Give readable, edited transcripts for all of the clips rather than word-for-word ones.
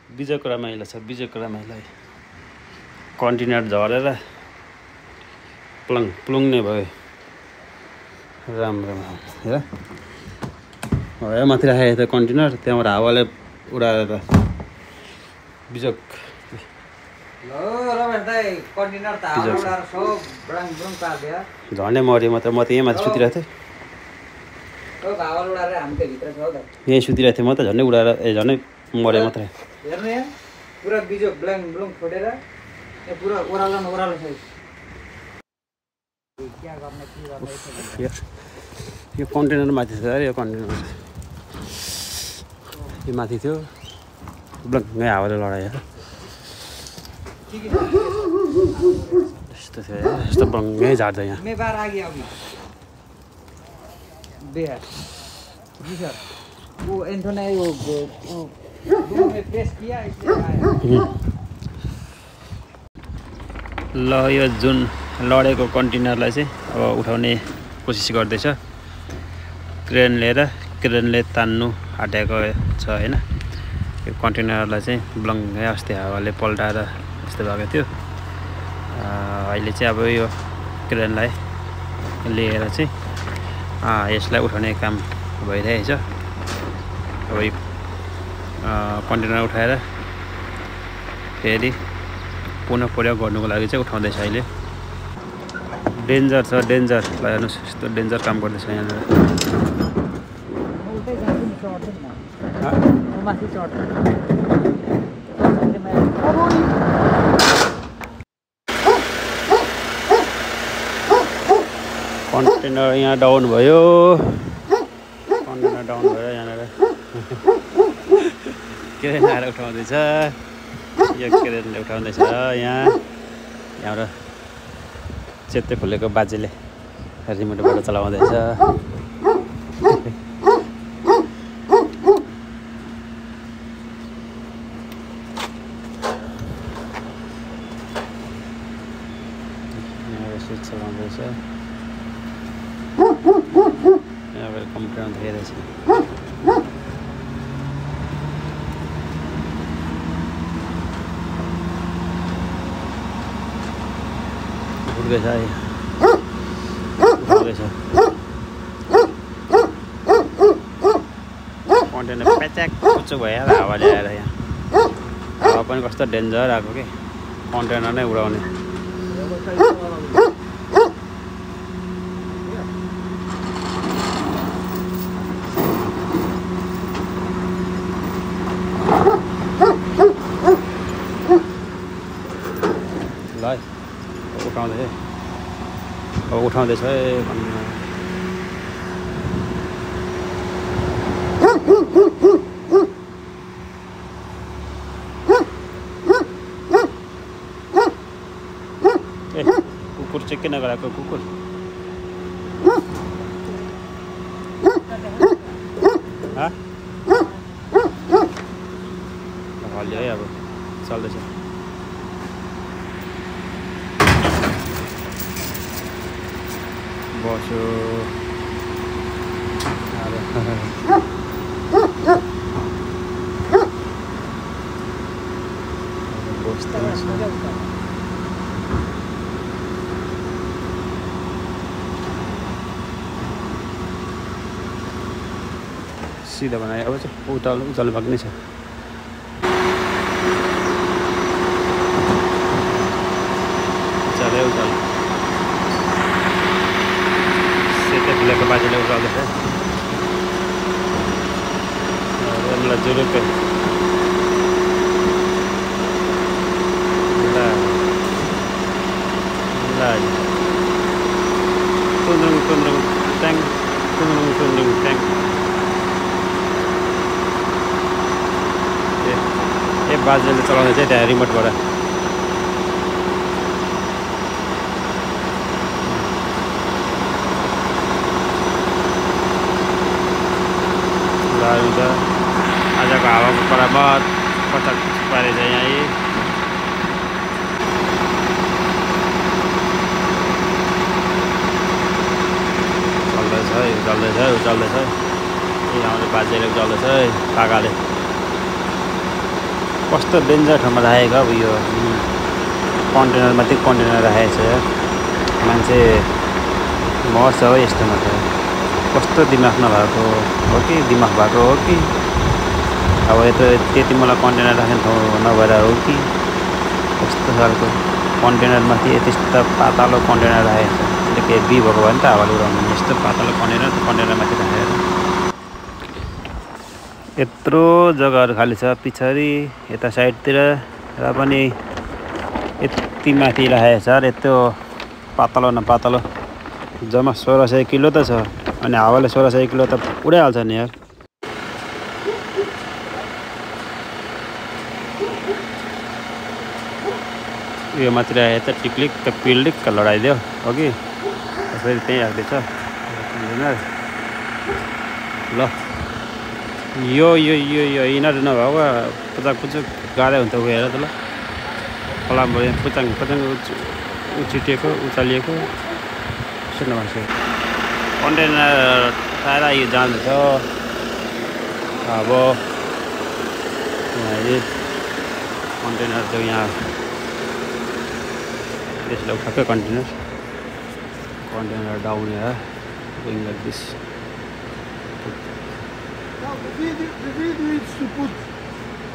बिजयको रमाइलो छ बिजयको रमाइलो कन्टेनर झरेर प्लुङ्ने भयो राम्रो हेर हो माथि राखेको थियो कन्टेनर त्यहाँबाट हावाले उडाएर त बिजक झन्डै मऱ्यो म त यहीँ माथि सुतिरहेको थिएँ यहीँ सुतिरहेको थिएँ म त झन्डै उडाएर झन्डै मऱ्यो मात्रै हेर्नु यहाँ पुरा बिजो ब्ल्याङ ब्लुङ छोडेर यहाँ पुरा ओह्रालो छ यो कन्टेनर माथि थियो अरे यो कन्टेनर यो माथि थियो ब्लङ्गै हावाले लडायो यस्तो थियो यस्तो ब्लङ्गै झार्छ यहाँ ल यो जुन लडेको कन्टेनरलाई चाहिँ अब उठाउने कोसिस गर्दैछ क्रेनले तान्नु आँटेको छ होइन यो कन्टेनरलाई चाहिँ ब्लङ्गै अस्ति हावाले पल्टाएर यस्तो भएको थियो अहिले चाहिँ अब यो क्रेनलाई लिएर चाहिँ यसलाई उठाउने काम भइरहेको छ अब यो कन्टेनर उठाएर फेरि पुनः प्रयोग गर्नुको लागि चाहिँ उठाउँदैछ अहिले डेन्जर छ डेन्जर ल हेर्नुहोस् यस्तो डेन्जर काम गर्दैछ यहाँनिर कन्टेनर यहाँ डाउन भयो यहाँनिर क्रेन आएर उठाउँदैछ यो क्रेनले उठाउँदैछ यहाँबाट चेत्ते फुलेको बाजेले रिमोटबाट चलाउँदैछ स्विच चलाउँदैछ यहाँ कम्प्युटर हेरेछ उठ्दैछ कन्टेनर प्याच्याक कुचो भयो हावाले आएर यहाँ हावा पनि कस्तो डेन्जर आएको कि कन्टेनर नै उडाउने ल उठाउँदैछ कुकुर चाहिँ किन गराएको कुकुर हल्यो है अब चल्दैछ बस्यो सिधा बनाए अब चाहिँ उचाल भाग्नै छ उचाल फुलेको बाजेले उठाउँदैछ यसलाई जुरुक्कै कुन्द्रुङ ट्याङ कुन्द्रुङ ट्याङ ए बाजेले चलाउँदैछ त्यहाँ रिमोटबाट आजको हावाको बराबर पचास पारेछ यहाँ उचाल्दैछ यहाँ बाजेले उचाल्दैछ काकाले कस्तो डेन्जर ठाउँमा राखेको अब यो कन्टेनर मात्रै कन्टेनर राखेको छ यार। मान्छे मर्छ हो यस्तोमा त। कस्तो दिमाग नभएको हो कि दिमाग भएको हो कि अब यो त त्यति मलाई कन्टेनर राख्ने ठाउँ नभएर हो कि कस्तो खालको कन्टेनरमाथि त्यस्तो पातलो कन्टेनर राखेको छ। त्यसले के बी भएको भयो नि त हावाले उडाउनु। यस्तो पातलो कन्टेनरमाथि राखेर यत्रो जग्गाहरू खाली छ पछाडि यता साइडतिर र पनि यति माथि राखेको छ। यत्रो पातलो न पातलो जम्मा 1600 किलो त छ। अनि हावाले 1600 किलो त उडाइहाल्छ नि यार। यो माथि राखेको त टिक्लिक्क पिल्लिक्क लडाइदियो हो कि फेरि त्यहीँ राख्दैछ ल। यो यो यो यो यिनीहरू नभएको पुचाक पुचुक गाह्रो हुन्छ गएर त ल। फलामबाट पुचाङ पुचाङ उछिटिएको उचालिएको सुन्न मान्छे कन्टेनर टायर यो जाँदैछ। अब कन्टेनर त यहाँ यसले उठाएको कन्टेनर डाउन यहाँ going like this.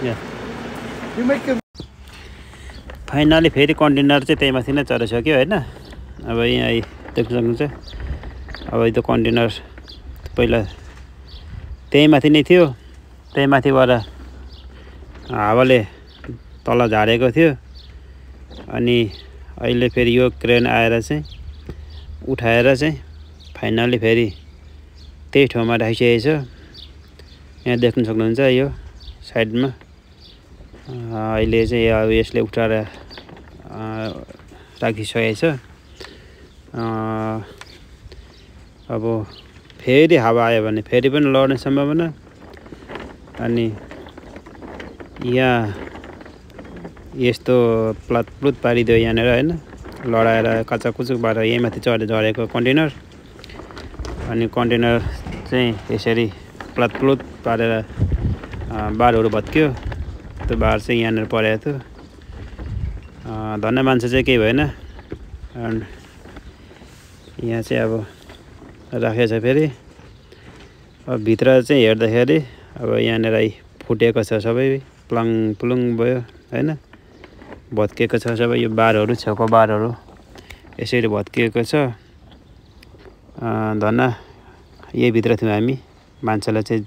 Yeah. You make a finally फेरि कन्टेनर चाहिँ त्यही माथि नै चढिसक्यो होइन। अब यहाँ देख्न सक्नुहुन्छ। अब यो त कन्टेनर पहिला त्यही माथि नै थियो। त्यही माथिबाट हावाले तल झारेको थियो। अनि अहिले फेरि यो क्रेन आएर चाहिँ उठाएर चाहिँ फाइनली फेरि त्यही ठाउँमा राखिसकेको छ। यहाँ देख्न सक्नुहुन्छ यो साइडमा अहिले चाहिँ अब यसले उठाएर राखिसकेको छ। अब फेरि हावा आयो भने फेरि पनि लड्ने सम्भावना। अनि यहाँ यस्तो प्लातप्लुत पारिदियो यहाँनिर होइन। लडाएर कचाकुचुकबाट यही माथि झरेको कन्टेनर। अनि कन्टेनर चाहिँ यसरी प्लातप्लुत पारेर बारहरू भत्क्यो। त्यो बार चाहिँ यहाँनिर परेको थियो। धन्न मान्छे चाहिँ केही भएन। यहाँ चाहिँ अब राखेको छ फेरि। अब भित्र चाहिँ हेर्दाखेरि अब यहाँनिर फुटेको छ सबै प्लङ प्लुङ भयो होइन। भत्किएको छ सबै यो बारहरू छेउको बारहरू यसरी भत्किएको छ। धन्न यही भित्र थियौँ हामी। मान्छेलाई चाहिँ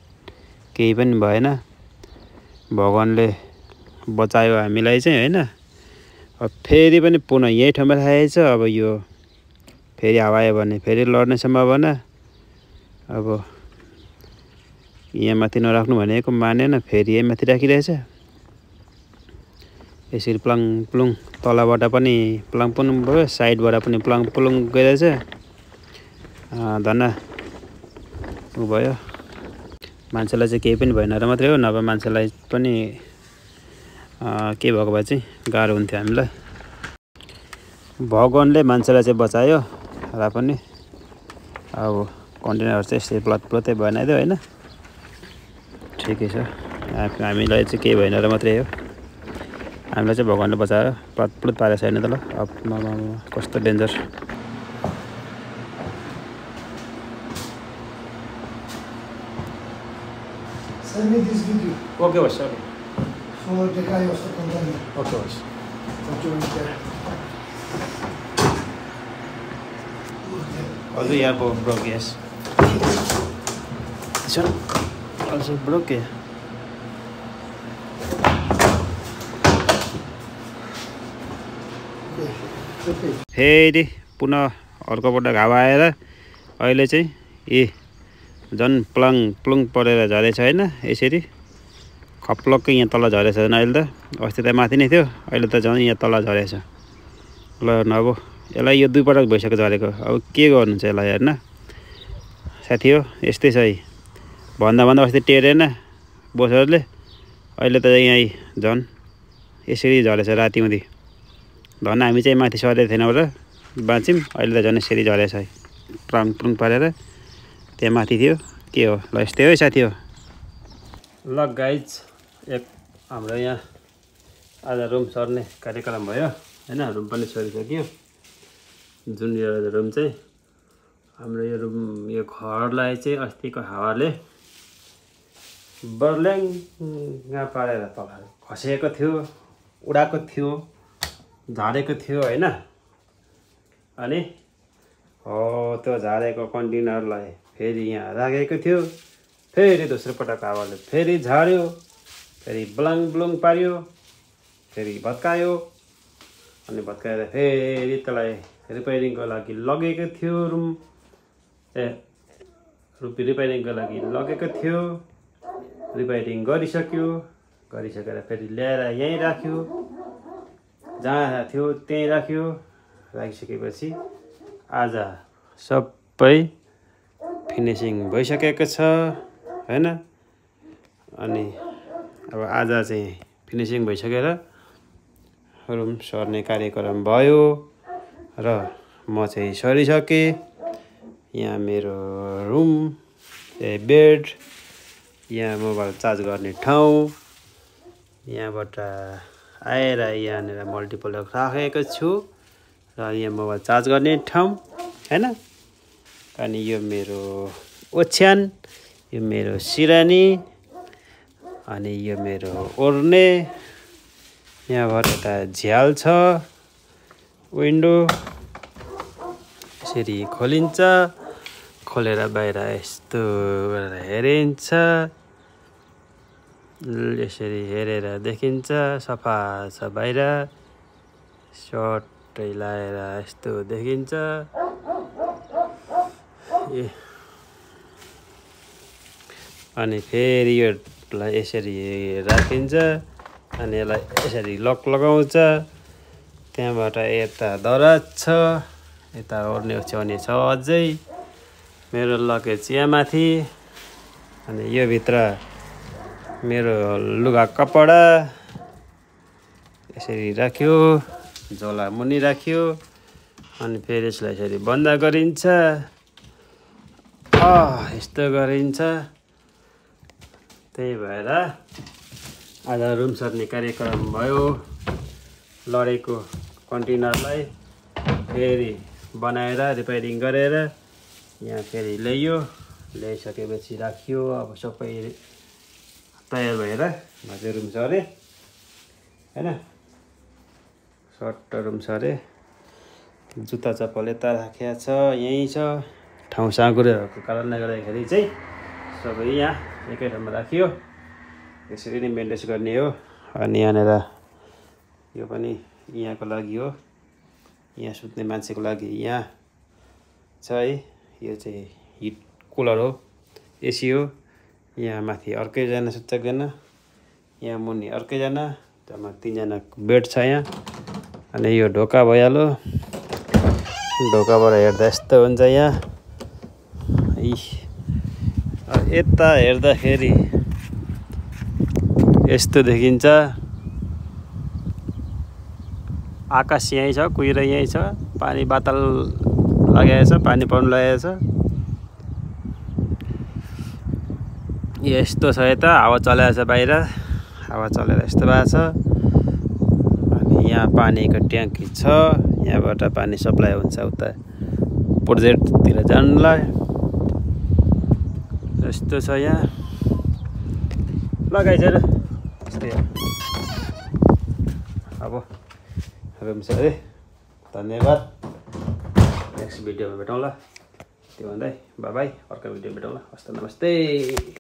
केही पनि भएन। भगवानले बचायो हामीलाई चाहिँ होइन। अब फेरि पनि पुनः यही ठाउँमा राखेको छ। अब यो फेरि हावा आयो भने फेरि लड्ने सम्भावना। अब यहाँ माथि नराख्नु भनेको मानेन। फेरि यही माथि राखिरहेछ। यसरी प्लङ प्लुङ तलबाट पनि प्लङ प्लुङ भयो। साइडबाट पनि प्लङ प्लुङ गइरहेछ। धन्न उ भयो। मान्छेलाई चाहिँ केही पनि भएन र मात्रै हो। नभए मान्छेलाई पनि के भएको भए चाहिँ गाह्रो हुन्थ्यो हामीलाई। भगवानले मान्छेलाई चाहिँ बचायो र पनि अब कन्टेनरहरू चाहिँ यसरी प्लतै बनाइदियो होइन। ठिकै छ। हामीलाई चाहिँ केही भएन र मात्रै हो। हामीलाई चाहिँ भगवानले बचाएर प्लतप्लुत पारेको छैन त ल। अब कस्तो danger. send me this video okay bus okay for the guy of the container. Okay bus What you want there? Also yeah, broke yes. This one also broke here. फेरि पुनः अर्कोपल्ट हावा आएर अहिले चाहिँ झन् प्लङ प्लुङ परेर झरेछ होइन। यसरी खप्लक्कै यहाँ तल झरेछ झन्। अहिले त अस्ति त माथि नै थियो। अहिले त झन् यहाँ तल झरेछ। ल अब यसलाई यो 2 पटक भइसक्यो झरेको। अब के गर्नुहुन्छ यसलाई हेर्न साथी हो। यस्तै छ है। भन्दा अस्ति टेरेन बोसरले। अहिले त यहाँ झन् यसरी झरेछ राति हुँदी। धन्न हामी चाहिँ माथि सरेको थिएनौँ र बाँच्यौँ। अहिले त झन् यसरी झरेछ है। प्लङ प्लुङ पारेर त्यहाँ माथि थियो। के हो ल यस्तै हो साथी हो। ल गाइज हाम्रो यहाँ आज रुम सर्ने कार्यक्रम भयो हैन। रुम पनि सरिसक्यो। जुन यो रुम चाहिँ हाम्रो यो रुम यो घरलाई चाहिँ अस्तिको हावाले बर्ल्याङ्ग पारेर तल खसेको थियो, उडाएको थियो, झारेको थियो हैन। अनि हो त्यो झारेको कन्टेनरलाई फेरि यहाँ राखेको थियो। फेरि दोस्रो पटक हावाले फेरि झार्यो, फेरि ब्लाङ ब्लुङ पार्यो, फेरि भत्कायो। अनि भत्काएर फेरि त्यसलाई रिपेयरिङको लागि लगेको थियो। रिपेयरिङको लागि लगेको थियो। रिपेयरिङ गरिसक्यो। गरिसकेर फेरि ल्याएर यहीँ राख्यो। जहाँ थियो त्यहीँ राख्यो। राखिसकेपछि आज सबै फिनिसिङ भइसकेको छ हैन। अनि अब आज चाहिँ फिनिसिङ भइसकेर रुम सर्ने कार्यक्रम भयो र म चाहिँ सरिसकेँ। यहाँ मेरो रुम, बेड, यहाँ मोबाइल चार्ज गर्ने ठाउँ, यहाँबाट आएर यहाँनिर मल्टिप्लग राखेको छु र यहाँ मोबाइल चार्ज गर्ने ठाउँ हैन। अनि यो मेरो ओछ्यान, यो मेरो सिरानी, अनि यो मेरो ओर्ने, यहाँबाट एउटा झ्याल छ, विन्डो यसरी खोलिन्छ। खोलेर बाहिर यस्तो गरेर हेरिन्छ। यसरी हेरेर देखिन्छ सफा छ बाहिर। सर्टै लाएर यस्तो देखिन्छ। अनि फेरि योलाई यसरी राखिन्छ। अनि यसलाई यसरी लक लगाउँछ। त्यहाँबाट यता दराज छ, यता ओर्ने ओछ्याउने छ अझै। मेरो लगेज यहाँ माथि। अनि यो भित्र मेरो लुगा कपडा यसरी राख्यो, झोला मुनि राख्यो। अनि फेरि यसलाई यसरी बन्द गरिन्छ। यस्तो गरिन्छ। त्यही भएर आज रुम सर्ने कार्यक्रम भयो। लडेको कन्टेनरलाई फेरि बनाएर रिपेयरिङ गरेर यहाँ फेरि ल्याइयो। ल्याइसकेपछि राखियो। अब सबै तयार भएर म रुम सरे हैन। सर्ट रुम सरे। जुत्ता चप्पल यता राखेको छ, यहीँ छ। ठाउँ साँघुरोहरूको कारणले गर्दाखेरि चाहिँ सबै यहाँ एकै ठाउँमा राखियो। यसरी नै मेन्टेन गर्ने हो। अनि यहाँनिर यो पनि यहाँको लागि हो। यहाँ सुत्ने मान्छेको लागि यहाँ छ है। यो चाहिँ हिट कुलर हो, एसी हो। यहाँ माथि अर्कैजना सुत्छ एकजना, यहाँ मुनि अर्कैजना, जम्मा 3 जनाको बेड छ यहाँ। अनि यो ढोका भइहाल्यो। ढोकाबाट हेर्दा यस्तो हुन्छ यहाँ। यता हेर्दाखेरि यस्तो देखिन्छ। आकाश यहीँ छ, कुहिरो यहीँ छ, पानी बादल लगाएको छ, पानी पर्नु लागेको छ। यस्तो छ यता हावा चलेको छ बाहिर। हावा चलेर यस्तो भएको छ। अनि यहाँ पानीको ट्याङ्की छ। यहाँबाट पानी सप्लाई हुन्छ उता प्रोजेक्टतिर जानलाई। यस्तो छ यहाँ। लगाइछ र यस्तै हो। अब रुम सरे। धन्यवाद। नेक्स्ट भिडियोमा भेटौँला। त्यो भन्दै बाई बाई। अर्को भिडियो भेटौँला। हस्त नमस्ते।